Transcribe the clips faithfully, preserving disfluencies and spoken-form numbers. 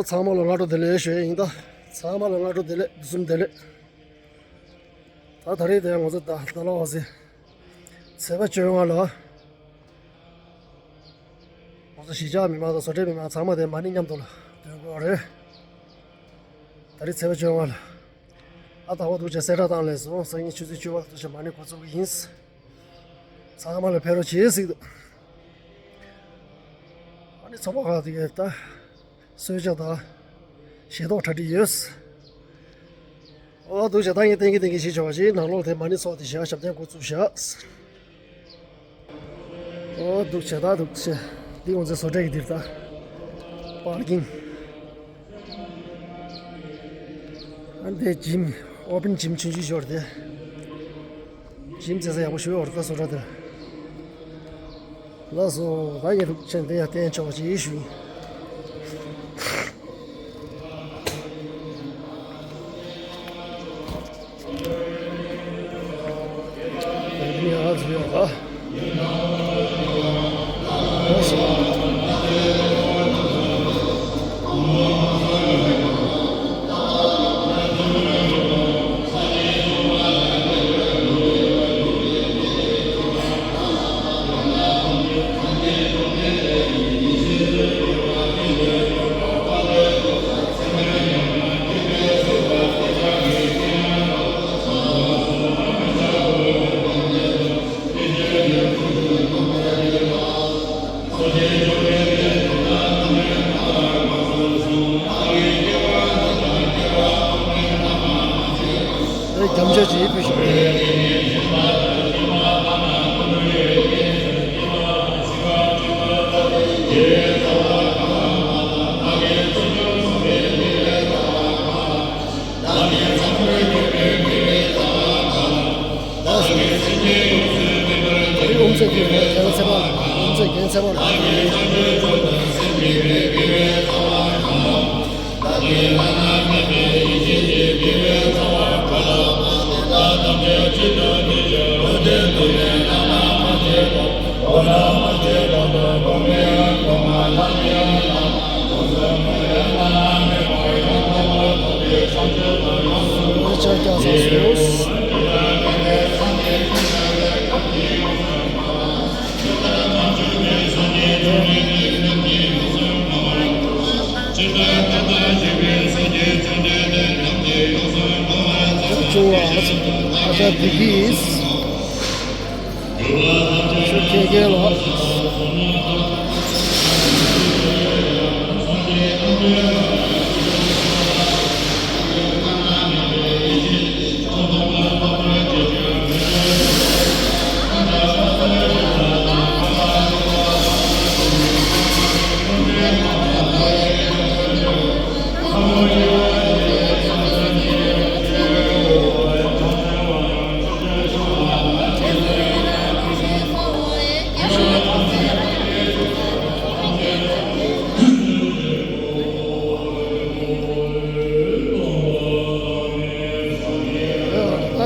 ཚང་མ་ལ་སྔ་དྲོ་བདེ་ལེགས་ཞུ་ཡ་ཡིན་ད། ཚང་མ་ལ་སྔ་དྲོ་བདེ་ལེགས། དུས་གསུམ་བདེ་ལེགས། ད་ད་རེས་དེ་ང་ཚོ་ད་ད་ལོ་བ་སི་ཚེས་པ་བཅོ་ལྔ་ལ། ང་ཚོ་གཞིས་ཆགས་མི་མང་དང་བཟོ་གྲྭའི་མི་མང་ཚང་མ་དེ་མ་ཎི་མཉམ་དུ་ལ་འདོན་དགོས་རེད། ད་རེས་ཚེས་པ་བཅོ་ལྔ་ལ། ཨ་ད་བ་འདུག་ཅེས་གསལ་བསྒྲགས་བཏང་ལས་སོ། སང་ཉིན་ཆུ་ཚོད་བཅུ་པ་འདུག་ཅེས་མ་ཎི་འགོ་བཙུགས་ཀྱི་ཡིན། ཚང་མ་ལ་ཕེབས་རོགས་བྱེད་ཟིག་འདུག་ཨ་ནི་ཚོགས་པ་ཁག་དེ་གས་ད་གསོལ་ཇ་དང་ཞལ་ཏོག་གྲ་སྒྲིག་ཡོད། ཨོ་འདུག་ཅེས་ད་ངས་ཏན་གི་ཏན་གི་ཞིག་བྱ་བ་ཞིག་ནང་ལོགས་དེ་མ་ཎི་ཚོགས་དེ་བཞག་ཞབས་བརྟན་འགོ་བཙུགས་བཞག་ཨོ་འདུག་ཅེས་ད་འདུག་ཅེས། འདི་ང་ཚོའི་བཟོ་གྲྭ་གི་འདིར་ད་པར་ཀིང་། ཨ་འདི་ཇིམ། ཨོ་པན་ཇིམ་ཆུང་ཆུང་ཞིག་ཡོད་རེད་དེ། ཇིམ་རྩེད་ས་ཡག་པོ་ཞིག་ཡོད་རེད་ད་བཟོ་གྲྭ་འདིར། ལགས་སོ། ད་ངས་འདུག་ཅེས་འདི་ཡང་བསྟན་ཆོག་ཅེས་ཞུ་ཡིན། རྒྱམ་ཆ་ཅིག་ཕུལ་ཞིག་ད་རེས་ཨོམ་ཚེ་དེ་རྒན་ཚེ་མ་ལ། ཨོམ་ཚེ་རྒན་ཚེ་མ་ལ། ད་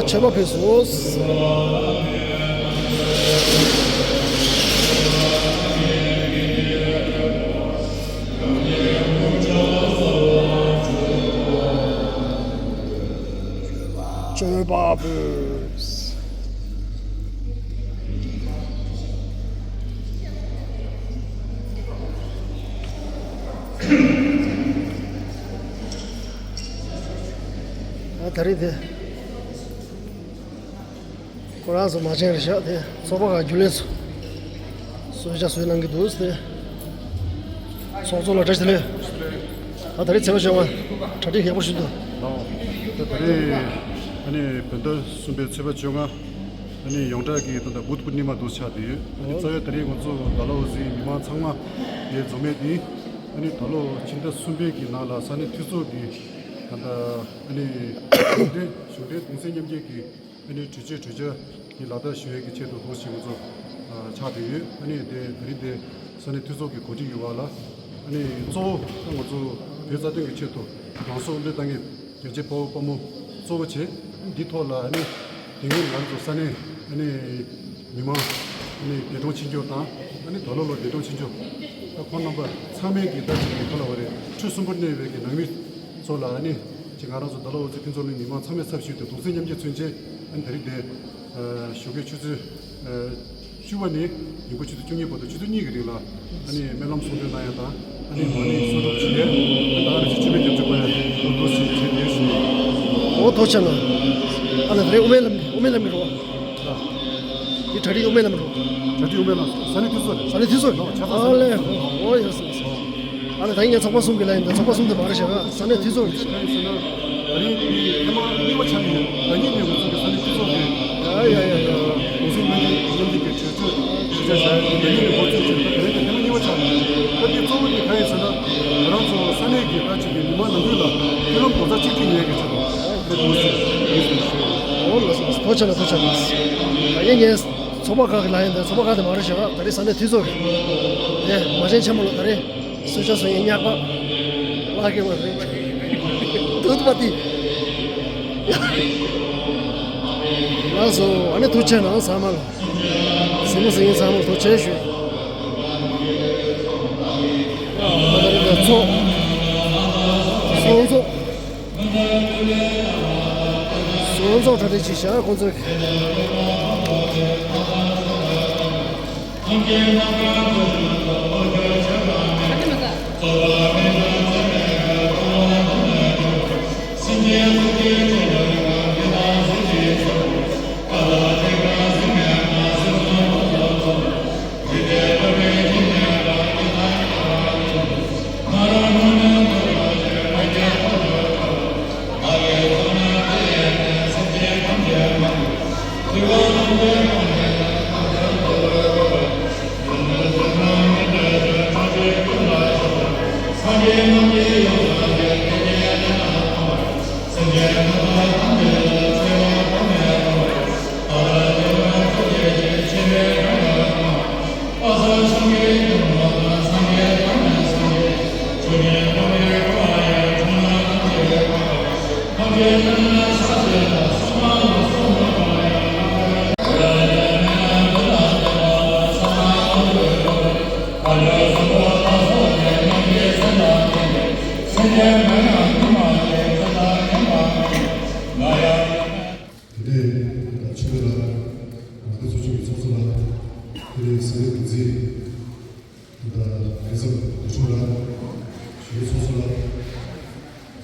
མཆོད་པ་ཕུལ་སོང་། མཆོད་པ་ཕུལ། ད་རེས་དེ། ཁོ་རང་ཚོ་མ་བྱན་རེད་ཤག་དེ་ཚོགས་པ་ཁག་རྒྱུན་ལས་ཚོ་གསོལ་ཇ་བཟོས་གནང་གི་འདུག་སྟེ། ཚོགས་གཙོ་ལགས་བཀྲ་ཤིས་བདེ་ལེགས། ད་ད་རེས་ཚེས་པ་བཅོ་ལྔ་གྲ་སྒྲིག་ཡག་པོ་ཞིག་འདུག་ལགས། ད་ད་རེས་ཨ་ནི་བོད་ཟླ་གསུམ་པའི་ཚེས་པ་བཅོ་ལྔ་ཨ་ནི་ཡོངས་གྲགས་ཀྱི་ད་ལྟ་བུད་ཀུན་ནི་མ་འདུག་ཆགས་བསྡད་ཡོད། ཨ་ནི་རྩ་བའི་ད་རེས་ང་ཚོ་ད་ལོ་ཟིན་མི་མང་ཚང་མ་ཡའི་འཛོམས་མེད་འདི་ཨ་ནི་ད་ལོ་ཕྱི་ཟླ་གསུམ་པའི་གི་ནང་ལ་ས་གནས་འཐུས་ཚོགས་ཀྱི་ད་ལྟ་ཨ་ནི་གཞུང་འབྲེལ་གཞུང་འབྲེལ་གདུང་སེམས་མཉམ་སྐྱེད་ཀྱི་ཨ་ནི་གྲོས་ཆོད་གྲོས་འཆར་གྱི་ལག་བསྟར་ཞུ་ཡས་ཀྱི་ཆེད་དུ་ཐོག་ཞིག་ང་ཚོ་ཨ་ཆགས་བསྡད་ཡོད། ཨ་ནི་དེ་དེ་རིང་དེ་ས་གནས་འཐུས་ཚོགས་ཀྱི་གོ་སྒྲིག་ཡོད་པ་ལ་ཨ་ནི་གཙོ་བོ་ད་ང་ཚོ་བོད་རྩ་དོན་གྱི་ཆེད་དུ་རང་སྲོག་བློས་བཏང་མཁན་རྒྱལ་གཅེས་ཕོ་བོ་དཔའ་མོ་གཙོ་བོ་བྱས། འདི་ཐོག་ལ་ཨ་ནི་དེ་སྔོན་ང་ཚོ་ས་གནས་ཨ་ནི་མི་མང་ཨ་ནི་འདས་གྲོངས་ཕྱིན་རྒྱུ་དང་ཨ་ནི་ད་ལོ་ལོ་འདས་གྲོངས་ཕྱིན་རྒྱུ་ ཁོང་རྣམ་པ་ཚང་མས་ཀྱི་ད་ཅིག་གི་ཁོ་ལ་བ་རེད། ཁྲི་གསུམ་པོར་གནས་པའི་གི་ནང་མི་ཚོ་ལ་ཨ་ནི་ཅིག་ང་རང་ཚོ་མདོ་ལ་འོད་ཟེར་ཕུན་ཚོགས་གླིང་མི་མང་ཚང་མས་ཚབ་ཞུས་ཏེ་གདུང་སེམས་མཉམ་སྐྱེད་མཚོན་ཆེད་ཨ་ནི་དེ་རིང་འདིར་ཨ་ཞོགས་ཀའི་ཆུ་ཚོད་ཨ་བཅུ་པ་ནས་ཉིན་གུང་ཆུ་ཚོད་བཅུ་གཉིས་བར་དུ་ཆུ་ཚོད་གཉིས་ཀྱི་རིང་ལ་ཨ་ནི་སྨོན་ལམ་གསུང་འདོན་གནང་ཡ་དང་ཨ་ནི་མ་ཎི་གསོལ་སྒྲུབ་བྱེད་ཡ། ཨ་ནི་ད་ག་ནང་བཞིན་མཆོད་པའི་རྒྱབ་ལྗོངས་པ་ཡ་ལོ་འདུག་སེ་བྱེད་དེ་ཞུ། འོ་ཐུགས་རྗེ་གནང་། ཨ་ལ་དེ་རིང་དབུ་མའི་ལམ་དབུ་མའི་ལམ་གྱི་རོགས། འདི་གྲ་སྒྲིག་དབུ་མའི་ལམ་རོ། གྲ་སྒྲིག་དབུ་མའི་ལམ་ས་གནས་འཐུས་ཚོགས་རེད། ས་གནས་འཐུས་ཚོགས་རེད། ཨོ་ལེ། ཨོ་ཡེ་སི་ཡེ་སི། ཨ་ལེ། ད་ངས་ཚོགས་པ་གསུམ་གྱི་ལ་ཡིན་ད་ཚོགས་པ་གསུམ་དུ་མ་རེད་བཞག་ས་གནས་འཐུས་ཚོགས་རེད། ད་རིང་འདི་ཐེངས་མ་གཉིས་པ་ཆགས་ཡིན། ད་ཉིན་ནས་ང་ཚོ་གི་ས་གནས་འཐུས་ཚོགས་ཀྱི་ཡ་ཡ་ཡ་ཡ་གུང་སེང་མཉམ་འབྲེལ་མཉམ་འབྲེལ་གྱི་གྲོས་ཆོད་གྲོས་ཆོད་བཞག་ཡ་ད་ཉིན་ནས་འགོ་བཙུགས་ཀྱི་ད་དེ་རིང་ད་ཐེངས་མ་གཉིས་པ་ཆགས་ཡིན། ད་འདི་གཙོ་བོ་དེ་ག་ཡིན་ཟེར་ན་ང་རང་ཚོ་ས་གནས་ཀྱི་ད་ཅིག་གི་མི་མང་ནང་ཁུལ་ལ་མཐུན་ལམ་རྡོག་རྩ་གཅིག་སྒྲིལ་ཡོད་ཀྱི་ཆེད་དུ་འདི་འདུག་ཟེར་ཡིན་ཟེར་ཞུ། འོ་ལགས་སོ་ལགས་སོ། ཐུགས་རྗེ་གནང་ཐུགས་རྗེ་གནང་། ད་ངས་ངས་ཚོགས་པ་ཁག་གི་ལ་ཡིན་ད་ཚོགས་པ་ཁག་དེ་མ་རེད་བཞག་ད་རེས་ས་གནས་འཐུས་ཚོགས་ཀྱི་དེ་མ་བྱན་ཆེན་མོ་ལ་ད་རེས་གསོལ་ཇ་གསོལ་ཡས་ཉག་པ་ལག་གི་མ་རེད། ཐུག་ཐུག་པ་དེ། ལགས་སོ། ཨ་ནི་ཐུགས་རྗེ་གནང་ཚང་མ་ལ། གཟིགས་མོ་གཟིགས་མཁན་ཚང་མ་ལ་ཐུགས་རྗེ་ཆེ་ཞུ། ད་རེས་ད་ཚོགས་གསོལ་ཚོགས། སོང་ཙང་གྲ་སྒྲིག་ཅིག་བྱ་ཁོང་ཚོས། དེ་ནས་ཆུ་བེ་ལ་ང་ཚོ་ཚོགས་ཆུང་གི་ཚོགས་གཙོ་ལ། དེ་ནས་ས་གནས་འགོ་འཛིན་ད་ལས་ཚབ་དགེ་ཕྲུག་ལ་གཞོན་ཚོགས་གཙོ་ལ།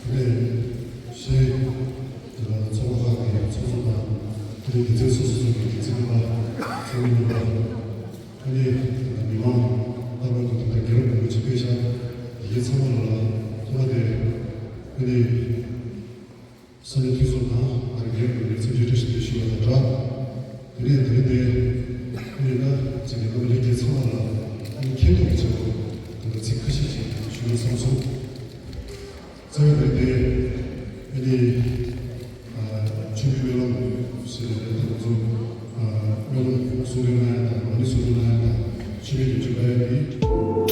དེ་ནས་གཞན་ད་ཚོགས་པ་ཁག་གི་ཚོགས་གཙོ་དང་དེ་ནས་སྡེ་ཚན་སོ་སོ་སོ་གི་སྡེ་ཚན་ལ་ཚོགས་མི་རྣམ་པ། དེ་ནས་མི་མང་རྣམ་པ་ཀུན་ཏུ་ད་རྒྱལ་རབས་རིན་པོ་ཆེ་དཔེ་ཤག་ཡིན་ཚང་མ་ལ་ཐོག་མ་དེ་དེ་ནས། ས་གནས་འཐུས་ཚོགས་དང་ཨ་རི་རྒྱལ་ཁབ་ཀྱི་ལས་ཚབ་ཀྱིས་བཀྲ་ཤིས་བདེ་ལེགས་ཞུ་བ་དང་སྦྲགས། དེ་ནས་དེ་རིང་དེ་ཨ་ནི་ད་ཅིག་གི་རྣམ་པ་ལྷན་རྒྱས་ཚང་མ་ལ་ཨ་ནི་མཁྱེན་རྟོགས་ཀྱི་ཆེད་དུ་ད་ལྟ་ཚིག་ཁ་ཤས་ཅིག་ཞུ་ན་བསམ་སོང་། རྩ་བའི་དེ་ཨ་ནི་ཨ་མཆོད་འབུལ་སྨོན་ལམ་ཟེར་ནས་ད་ང་ཚོ་ཨ་སྨོན་ལམ་གསུང་འདོན་གནང་ཡ་དང་མ་ཎི་གསུང་འདོན་གནང་ཡ་དང་མཆོད་འབུལ་རྒྱབ་ལྗོངས་གནང་ཡ་དེ།